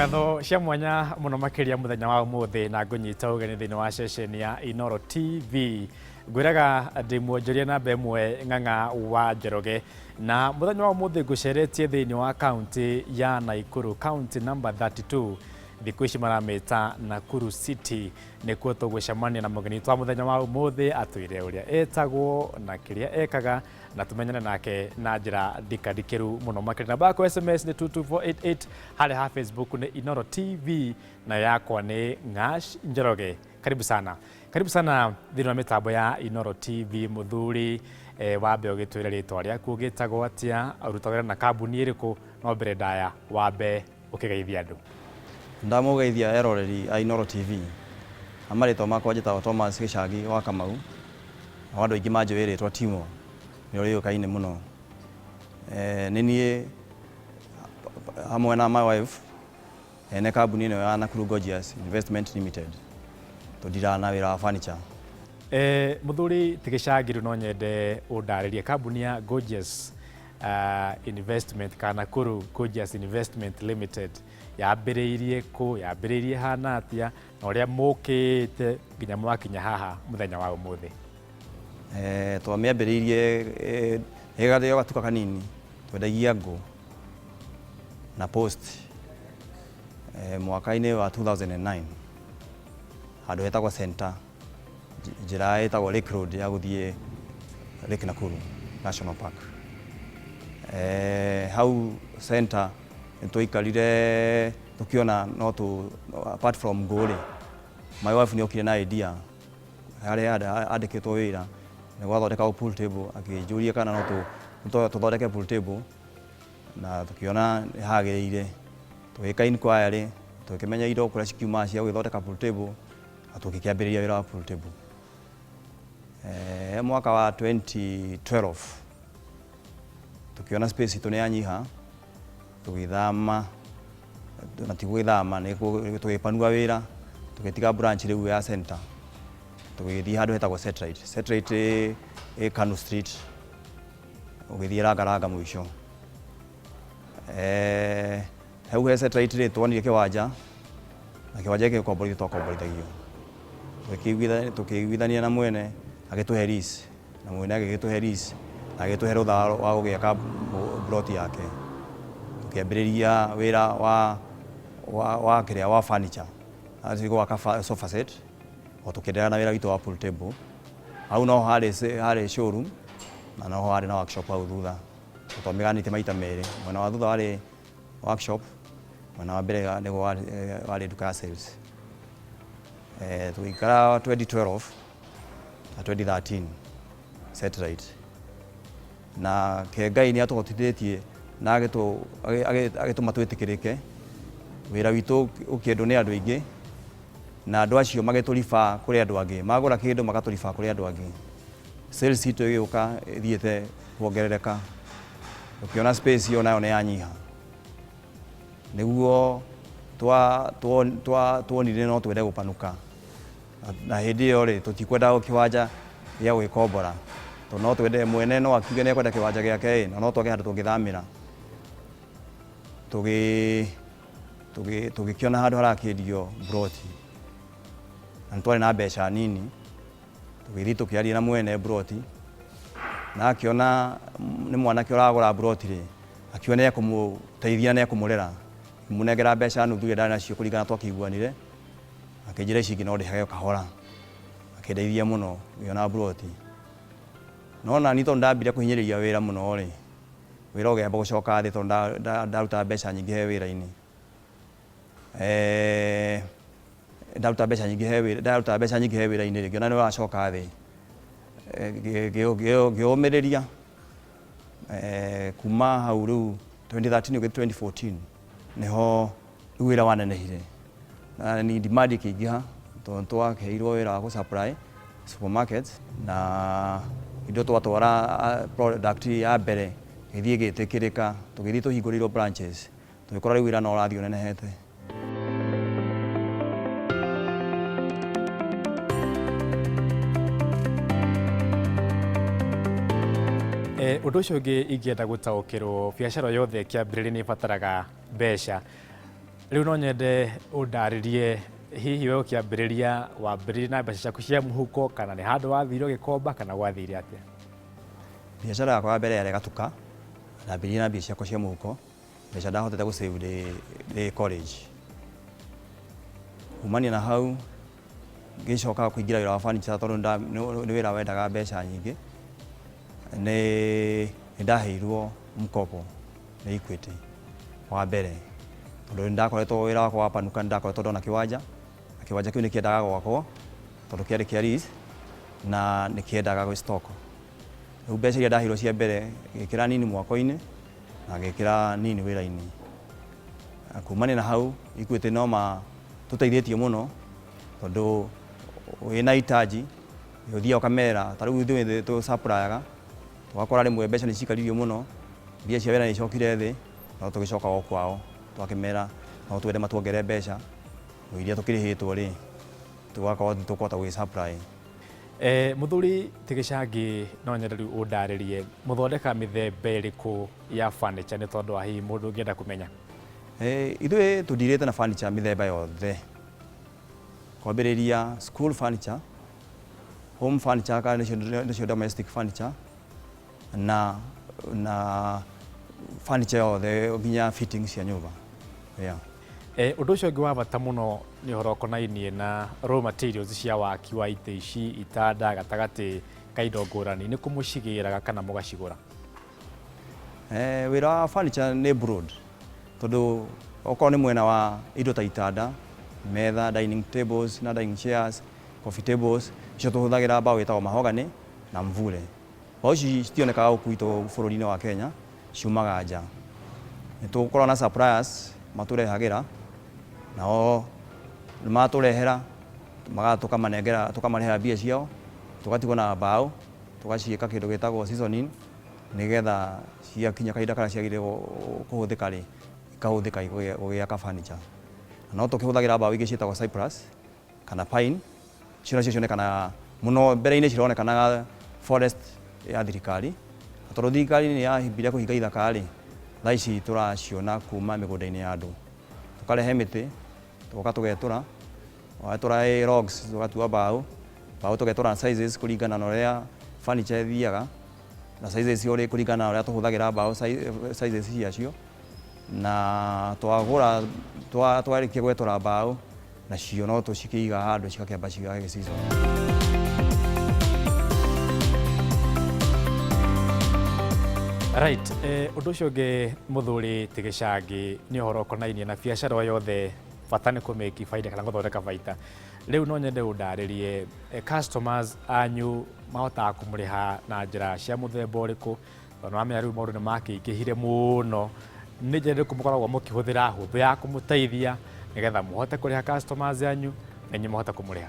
Ngatho cia mwanya mũno makĩria mũthenya wa ũmũthĩ na ngũnyita ũgeni thĩinĩ wa ceceni ya Inoro TV. Ngwĩraga ndĩ mwonjoria namba ĩmwe Ng'ang'a wa Njoroge na mũthenya wa ũmũthĩ ngũceretie thĩinĩ wa kaunti ya Naikuru, kaunti number 32 thikũ ici maramĩta Nakuru City. Nĩkuo tũgũcemania na mũgeni witũ wa mũthenya wa ũmũthĩ atwĩre ũrĩa etagwo na kĩrĩa ekaga na tumenyane nake na njĩra ndikandikĩru mũno makĩria. Namba yaku SMS nĩ 22488, harĩa ha Facebook nĩ Inoro TV na yakwa nĩ Ng'ash Njoroge. Karibu sana, karibu sana thĩinĩ wa mĩtambo ya Inoro TV. Mũthuri wambe ũgĩtwĩre rĩtwa rĩaku, ũgĩtagwo atĩa, ũrutaga wĩra na kambuni ĩrĩkũ, no mbere ndaya wambe ũkĩgeithia andũ. Ndamũgeithia eroreri a Inoro TV. Na marĩtwa makwa njĩtagwo Thomas Gĩcagi wa Kamau. Nao andũ aingĩ manjũĩ rĩtwa Timo, nĩrĩo rĩũĩkaine mũno. Nĩ niĩ hamwe na my wife ene kambuni ĩno ya Nakuru Gorgeous Investment Limited. Tũndiraga na wĩra wa furniture. Mũthuri ti Gĩcagi, rĩu no nyende ũndarĩrie kambuni ya Gorgeous Investment kana Nakuru Gorgeous Investment Limited yambĩrĩirie kũ, yambĩrĩirie hana atĩa, na ũrĩa mũkĩte nginya mwakinya haha mũthenya wa ũmũthĩ. Twamĩambĩrĩirie ĩ gatuka kanini, twendagia ngũ na post mwaka-inĩ wa 2009 handũ hetagwo center, njĩra ĩtagwo Lake Road ya gũthiĩ Lake Nakuru National Park. Hau center nĩ twaikarire tũkĩona no tũ apart from ngũ rĩ, my wife nĩ okire na idea harĩa andĩkĩtwo wĩra nĩ gwathondekagwo pool table, akĩnjũria kana no tũthondeke pool table na tũkĩona nĩ hagĩrĩire. Tũgĩka inquiry, tũkĩmenya indo kũrĩa cikiumaga cia gũgĩthondeka pool table na tũgĩkĩambĩrĩria wĩra wa pool table. Mwaka wa 2012 tũkĩona space itũ nĩ yanyiha, tũgĩthama, na ti gũgĩthama, nĩ tũgĩpanua wĩra, tũgĩtiga branch rĩu ya center, tũgĩgĩthiĩ handũ hetagwo Satellite. Satellite ĩ Kanu Street, ũgĩthiĩ Langalanga mũico. Hau he Satellite rĩ, tuonire kĩwanja, na kĩwanja gĩkĩ gũkomborithio twakomborithagio. Tũkĩiguithania na mwene, agĩtũhe lease, na mwene agĩgĩtũhe lease, na agĩtũhe rũtha rwa gũgĩaka plot yake. Tũkĩambĩrĩria wĩra wa kĩrĩa wa furniture, gwaka sofa set, o tũkĩenderea na wĩra witũ wa pool table. Hau no harĩ showroom, na noho harĩ na workshop hau thutha. Twamĩganĩtie maita merĩ, mwena wa thutha warĩ workshop, mwena wa mbere nĩguo warĩ nduka ya sales. Tũgĩikara 2012 na 2013 Satellite. Na ke Ngai nĩ atũhotithĩtie na agĩtũma twĩtĩkĩrĩke, wĩra witũ ũkĩendwo nĩ andũ aingĩ, na andũ acio magĩtũ refer kũrĩ andũ angĩ, magũra kĩndũ magatũ refer kũrĩ andũ angĩ. Sales itũ ĩgĩũka ĩthiĩte kuongerereka, tũkĩona space ĩyo nayo nĩ yanyiha, nĩguo tuonire no twende gũpanuka, na hĩndĩ ĩyo rĩ, tũtikwendaga kĩwanja gĩa gwĩkombora, tondũ no twende mwene no akiuge nĩ ekwenda kĩwanja gĩake ĩ, na no twage handũ tũngĩthamĩra. Tũgĩkĩona handũ harakĩendio mburoti, na nĩ twarĩ na mbeca nini, tũgĩthiĩ tũkĩaria na mwene mburoti, na akĩona nĩ mwanake ũragũra mburoti rĩ, akiuga nĩ ekũmũteithia na nĩ ekũmũrera, akĩmũnengera mbeca nuthu iria ndarĩ nacio kũringana na twakĩiguanire, akĩnjĩra ici ingĩ no ndĩhage o kahora, akĩndeithia mũno ngĩona mburoti. No nani tondũ ndambire kũhinyĩrĩria wĩra mũno rĩ, wĩra ũkĩamba gũcoka thĩ tondũ ndarutaga mbeca nyingĩ he wĩra-inĩ. Ndaruta mbeca nyingĩ he wĩra, ndaruta mbeca nyingĩ he wĩra-inĩ rĩ, ngĩona nĩ ũracoka thĩ, ngĩũmĩrĩria kuma hau rĩu 2013 ũgĩthiĩ 2014 nĩho rĩu wĩra wanenehire na ni demand ĩkĩingĩha tondũ nĩ twaheirwo wĩra wa gũ supply supermarkets na indo twatwara product ya mbere ĩgĩthiĩ ĩgĩtĩkĩrĩka, tũgĩthiĩ tũhingũrĩirwo branches, tũgĩkora rĩu wĩra no ũrathiĩ ũnenehete. Ũndũ ũcio ũngĩ ingĩenda gũtaũkĩrwo, biacara yothe kĩambĩrĩria nĩ ĩbataraga mbeca. Rĩu no nyende ũndarĩrie, hihi we ũkĩambĩrĩria wambĩrĩrie na mbeca ciaku cia mũhuko, kana nĩ handũ wathire ũgĩkomba, kana gwathire atĩa? Biacara yakwa ya mbere yarĩ Gatuka, ndambĩrĩirie na mbia ciakwa cia mũhuko, mbeca ndahotete gũ save ndĩ college. Kumania na hau ngĩcoka kũingĩra wĩra wa furniture tondũ nĩ wĩra wendaga mbeca nyingĩ, nĩ ndaheirwo mkopo nĩ Equity wa mbere, tondũ nĩ ndakoretwo wĩra wakwa wapanuka, nĩ ndakoretwo ndona kĩwanja, na kĩwanja kĩu nĩ kĩendaga gwakwo tondũ kĩarĩ kĩa lease na nĩ kĩendaga gwĩ stock. Rĩu mbeca iria ndaheirwo cia mbere ngĩkĩra nini mwako-inĩ na ngĩkĩra nini wĩra-inĩ. Kumania na hau Equity no matũteithĩtie mũno, tondũ wĩna itaji ũthiaga ũkamera, ta rĩu ithuĩ tũ supplyaga, tũgakora rĩmwe mbeca nĩ cikaririo mũno, mbia cia wĩra nĩ icokire thĩ, no tũgĩcoka o kwao twakĩmera no twende matuongerere mbeca iria tũkĩrĩhĩtwo rĩ, tũgakorwo nĩ tũkũhota gũgĩ supply. Mũthuri ti Gĩcangi, no nyende rĩu ũndarĩrie mũthondeka mĩthemba ĩrĩkũ ya furniture, nĩ tondũ wa hihi mũndũ ũngĩenda kũmenya. Ithuĩ tũndirĩte na furniture mĩthemba yothe, kwambĩrĩria school furniture, home furniture kana nĩcio domestic furniture, na furniture yothe nginya fittings cia nyũmba. Yeah. Ũndũ ũcio ũngĩ wa bata mũno nĩ ũhoro ũkonainie na raw materials cia waki wa itĩ ici, itanda, gatagatĩ ka indo ngũrani, nĩ kũ mũcigĩraga kana mũgacigũra? Wĩra wa furniture nĩ broad, tondũ okorwo nĩ mwena wa indo ta itanda, metha, dining tables na dining chairs, coffee tables, icio tũhũthagĩra mbaũ ĩtagwo mahogany na mvule. Mbaũ ici citionekaga gũkũ gwitũ bũrũri-inĩ wa Kenya, ciumaga nja. Nĩ tũkoragwo na suppliers matũrehagĩra, nao nĩ matũrehera tũkamanengera, tũkamarĩhĩra mbia ciao, tũgatigwo na mbaũ, tũgaciĩka kĩndũ gĩtagwo seasoning, nĩgetha ciakinya kahinda karĩa ciagĩrĩire kũhũthĩka rĩ, ikahũthĩka gũgĩaka furniture. Na no tũkĩhũthagĩra mbaũ ingĩ ciĩtagwo cypress kana pine, icio nacio cionekanaga mũno mbere-inĩ, cironekanaga forest ya thirikari, na tondũ thirikari nĩ yahimbire kũhinga ithaka rĩ, thaa ici tũraciona kuma mĩgũnda-inĩ ya andũ. Tũkarehe mĩtĩ, tũgoka tũgetũra, twetũra ĩ logs tũgatua mbaũ, mbaũ tũgetũra sizes kũringana na ũrĩa furniture ĩthiaga, na sizes kũringana na ũrĩa tũhũthagĩra mbaũ sizes ciacio, na twagũra, twarĩkia gwetũra mbaũ nacio no tũcikĩiga handũ cigakĩamba cigagĩ season. Right, ũndũ ũcio ũngĩ mũthuri ti Gĩcangi nĩ ũhoro ũkonainie na biacara o yothe, bata nĩ kũmĩki baida kana gũthondeka baita. Rĩu no nyende ũndarĩrie, customers anyu mahotaga kũmũrĩha na njĩra cia mũthemba ũrĩkũ, tondũ nĩwamenya rĩu maũndũ nĩ makĩingĩhire mũno. Nĩ njĩra ĩrĩkũ mũkoragwo mũkĩhũthĩra hũthũ ya kũmũteithia nĩgetha mũhote kũrĩha customers anyu na inyuĩ mũhote kũmũrĩha?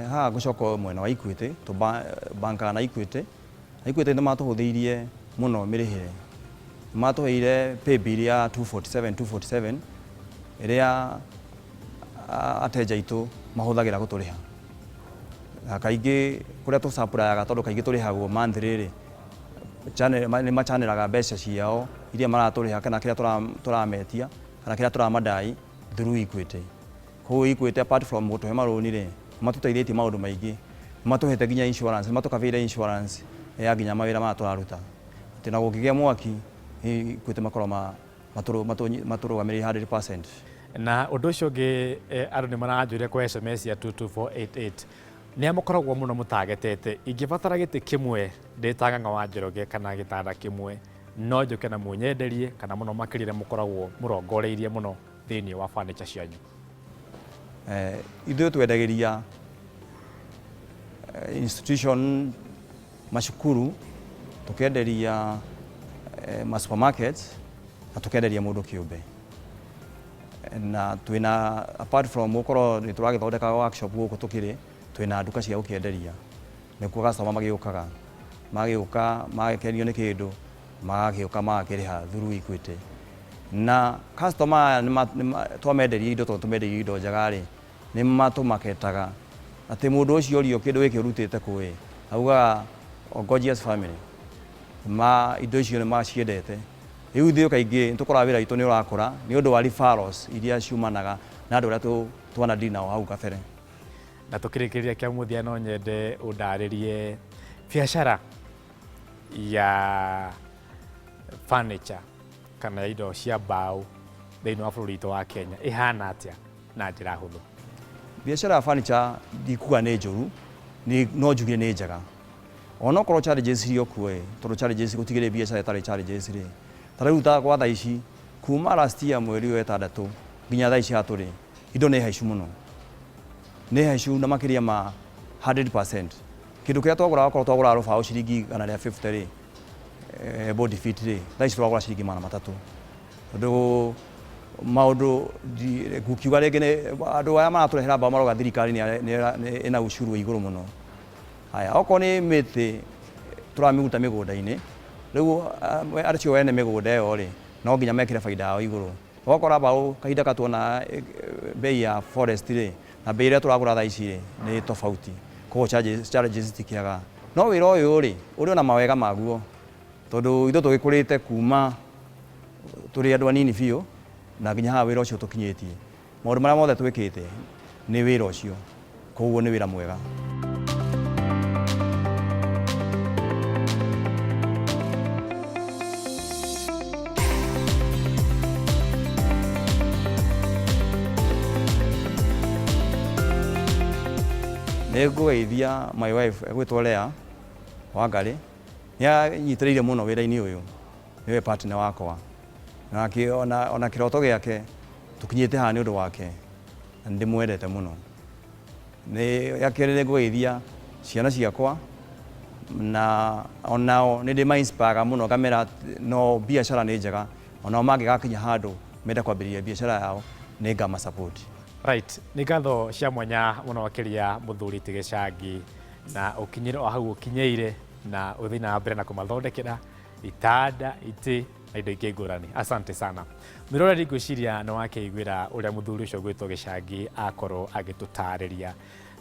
Haha ngũcoka mwena wa Equity, tũbankaga na Equity. Equity nĩ matũhũthĩirie mũno mĩrĩhĩre. Nĩ matũheire pay bill ya 247 247 ĩrĩa ateja aitũ mahũthagĩra gũtũrĩha. Na kaingĩ kũrĩa tũsupplyaga, tondũ kaingĩ tũrĩhagwo monthly rĩ, nĩ machanelaga mbeca ciao iria maratũrĩha kana kĩrĩa tũrametia kana kĩrĩa tũramadai through Equity. Koguo Equity, apart from gũtũhe marũni rĩ, nĩ matũteithĩtie maũndũ maingĩ. Nĩ matũhete nginya insurance, nĩ matũkabĩire insurance ya nginya mawĩra maya tũraruta. Atĩ na gũngĩgĩa mwaki, Equity makorwo matũrũgamĩrĩire 100%. Na ũndũ ũcio ũngĩ, andũ nĩ maranjũria kwa SMS ya 22488, nĩ a mũkoragwo mũno mũtagetete? Ingĩbatara gĩtĩ kĩmwe ndĩ ta Ng'ang'a wa Njoroge kana gĩtanda kĩmwe, no njũke na mũnyenderie, kana mũno makĩria mũkoragwo mũrongoreirie mũno thĩinĩ wa furniture cianyu? Ithuĩ twendagĩria institution, macukuru, tũkenderia ma supermarkets na tũkenderia mũndũ kĩũmbe. Na twĩna, apart from gũkorwo nĩ tũragĩthondeka workshop gũkũ tũkĩrĩ, twĩna nduka cia gũkĩenderia, nĩkuo customer magĩũkaga, magĩũka magakenio nĩ kĩndũ, magagĩũka magakĩrĩha through Equity. Na customer aya twamenderia indo, tondũ tũmenderia indo njega rĩ, nĩ matũmaketaga atĩ mũndũ ũcio orio kĩndũ gĩkĩ ũrutĩte kũ ĩ, augaga Gorgeous Family. Ma indo icio nĩ maciendete. Rĩu ithuĩ kaingĩ nĩ tũkoraga wĩra witũ nĩ ũrakũra nĩ ũndũ wa referrals iria ciumanaga na andũ arĩa twana deal nao hau kabere. Na tũkĩrĩkĩrĩria kĩa mũthia, no nyende ũndarĩrie biacara ya furniture kana ya indo cia mbaũ thĩinĩ wa bũrũri witũ wa Kenya ĩhana atĩa na njĩra hũthũ. Biacara ya furniture ndikuga nĩ njũru, no njugire nĩ njega, onokorwo challenges iria kuo ĩ, tondũ challenges gũtigĩrĩ biacara ĩtarĩ challenges rĩ. Ta rĩu ta gwa thaa ici, kuma last year mweri wa 6 nginya thaa ici hatũrĩ, indo nĩ haicu mũno, nĩ haicu na makĩria ma 100%. Kĩndũ kĩrĩa twagũraga, okorwo twagũraga rũbaũ ciringi 150 rĩ, board feet rĩ, thaa ici tũragũra ciringi 300, tondũ maũndũ ngukiuga rĩngĩ nĩ andũ aya maratũrehera mbaũ marauga thirikari ĩna ucuru wĩ igũrũ mũno. Haya, okorwo nĩ mĩtĩ tũramĩruta mĩgũnda-inĩ, rĩu acio ene mĩgũnda ĩyo rĩ, no nginya mekĩre baida yao igũrũ. Ũgakora mbaũ kahinda katuona bei ya forest rĩ na bei ĩrĩa tũragũra thaa ici rĩ nĩ tofauti, koguo challenges itikĩagaga. No wĩra ũyũ rĩ, ũrĩ ona mawega maguo, tondũ ithuĩ tũgĩkũrĩte kuma tũrĩ andũ anini biũ na nginya haha wĩra ũcio tũkinyĩtie, maũndũ marĩa mothe twĩkĩte nĩ wĩra ũcio, koguo nĩ wĩra mwega. Nĩ ngũgeithia my wife egwĩtwo Lea Wangarĩ, nĩ anyitĩrĩire mũno wĩra-inĩ ũyũ, nĩwe partner wakwa, na ona kĩroto gĩake tũkinyĩte haha nĩ ũndũ wake, na nĩ ndĩmwendete mũno. Nĩ ya kerĩ, nĩ ngũgeithia ciana ciakwa, na onao nĩ ndĩma inspire mũno, ngamera no biacara nĩ njega, onao mangĩgakinya handũ mende kwambĩrĩria biacara yao, nĩ ngama support. Right, nĩ ngatho cia mwanya mũno makĩria mũthuri ti Gĩcangi, na ũkinyĩre o hau ũkinyĩire na ũthiĩ na mbere na kũmathondekera itanda, itĩ na indo ingĩ ngũrani. Asante sana. Mwĩroreri, ngwĩciria nĩ wakĩiguĩra ũrĩa mũthuri ũcio gwĩtwo Gĩcangi akorwo agĩtũtarĩria.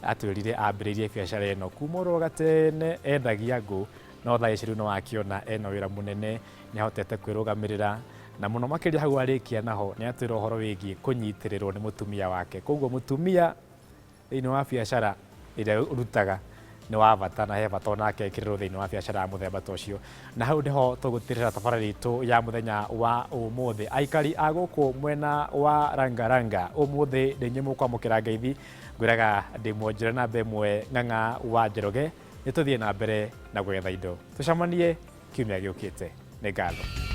Atwĩrire ambĩrĩirie biacara ĩno kuma oro gatene, endagia ngũ, no thaa ici rĩu nĩ wakĩona ena wĩra mũnene, nĩ ahotete kwĩrũgamĩrĩra, na mũno makĩria hau arĩkia naho nĩ atwĩra ũhoro wĩgiĩ kũnyitĩrĩrwo nĩ mũtumia wake. Koguo mũtumia thĩinĩ wa biacara ĩrĩa ũrutaga nĩ wa bata, na he bata onake ekĩrĩrwo thĩinĩ wa biacara ya mũthemba ta ũcio. Na hau nĩho tũgũtirĩra tabarĩra itũ ya mũthenya wa ũmũthĩ. Aikari a gũkũ mwena wa Langalanga, ũmũthĩ nĩ inyuĩ mũkwamũkĩra ngeithi. Ngwĩraga ndĩ mwonjore namba ĩmwe Ng'ang'a wa Njoroge. Nĩ tũthiĩ na mbere na gwetha indo, tũcemanie kiumia gĩũkĩte. Nĩ ngatho.